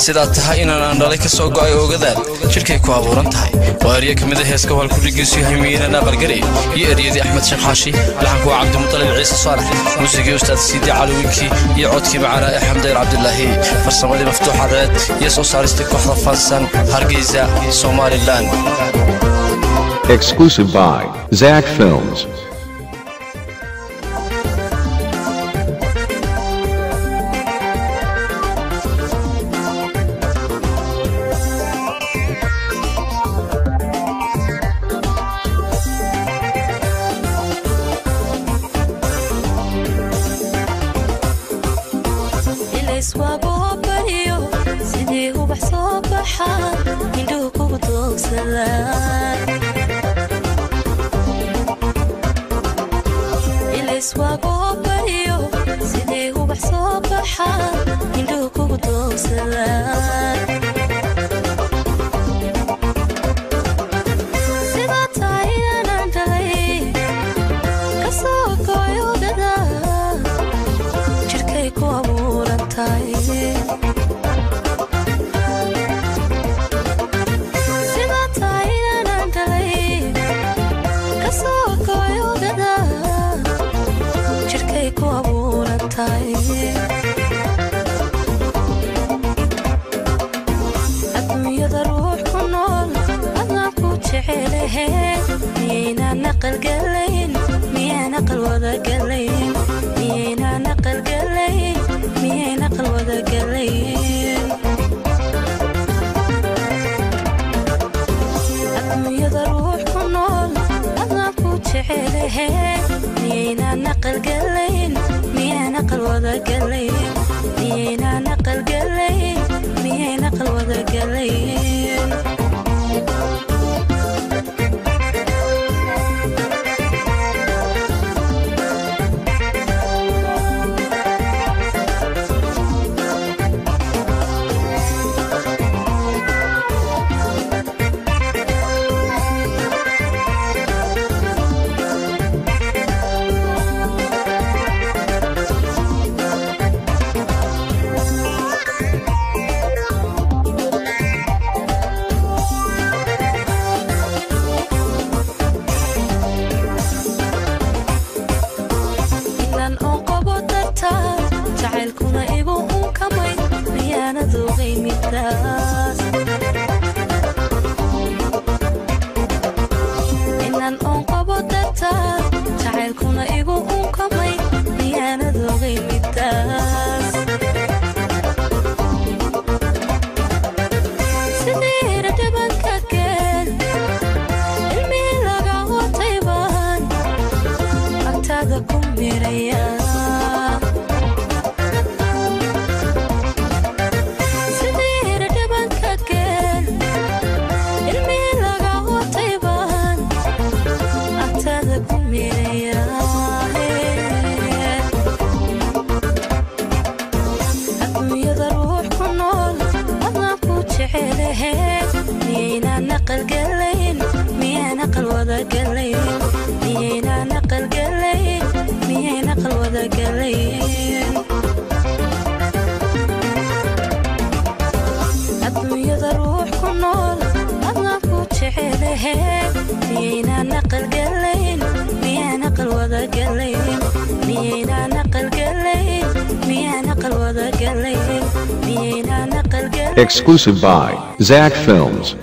Sidaa tahay inaan aan dhalay ka soo go'ay oogadaad jidhkay ku abuuran tahay. Waa eryo ka mid a heeska halkudhigiisu yahay miyinan aqalgarey iyo eryadii Axmed Sheekh Xaashi, laxanku waa Cabdimutalib Ciise Saalax, muusigii Ustaad Siidi Cali Winki iyo codkii macanaa ee Xamdayr Cabdilaahi, farsamadii Maftuux Cadceed iyo soo saaristii kooxda Fansan, Hargeysa, Somalilan. Exclusive by Zach Films. Ilayswaaboobayo sidii ubax soo baxa, indhuhu kugu doogsadaan. Ilayswaaboobayo sidii ubax soo baxa, indhuhu kugu doogsadaan. Sidaa tahay inaan dhalay kasoo go'ay ogada, jidhkay ku abuuran tahay. Sidaa tahay inaan dhalay kasoo go'ay ogada, jidhkay ku abuuran tahay. Adduunyada ruux ku nool adaan ku jecelahe, miyaynaan aqal galayn? Miyaan aqal wada galayn? Miyaynaan aqal galayn? Miyayn aqal wada galayn? Adduunyada ruux ku nool adaan ku jecelahe, miyaynaan aqal galayn? Miyaan aqal wada galayn? Miyaynaan aqal galayn? Miyayn aqal wada galayn? Inaan oon qabo dartaa, jacaylkuna igu unkamay, miyaanad ogay midaas? Inaan oon qabo dartaa, jacaylkuna igu unkamay, miyaanad ogay midaas? Sidiira dhabanka geel ilmihii laga watay baan agtaada ku miraya. Sidiira dhabanka geel ilmihii laga watay baan agtaada ku miraya. Adduunyada ruux ku nool adaan ku jecelahe, miyaynaan aqal galayn? Miyaan aqal wada galayn? Miyaynaan aqal galayn? Miyayn aqal wada galayn? Adduunyada ruux ku nool adaan ku jecelahe, miyaynaan aqal galayn? Miyaan aqal wada galayn? Miyaynaan aqal galayn? Miyaan aqal wada galayn? Miyaynaan aqal galayn? Exclusive by Zach Films.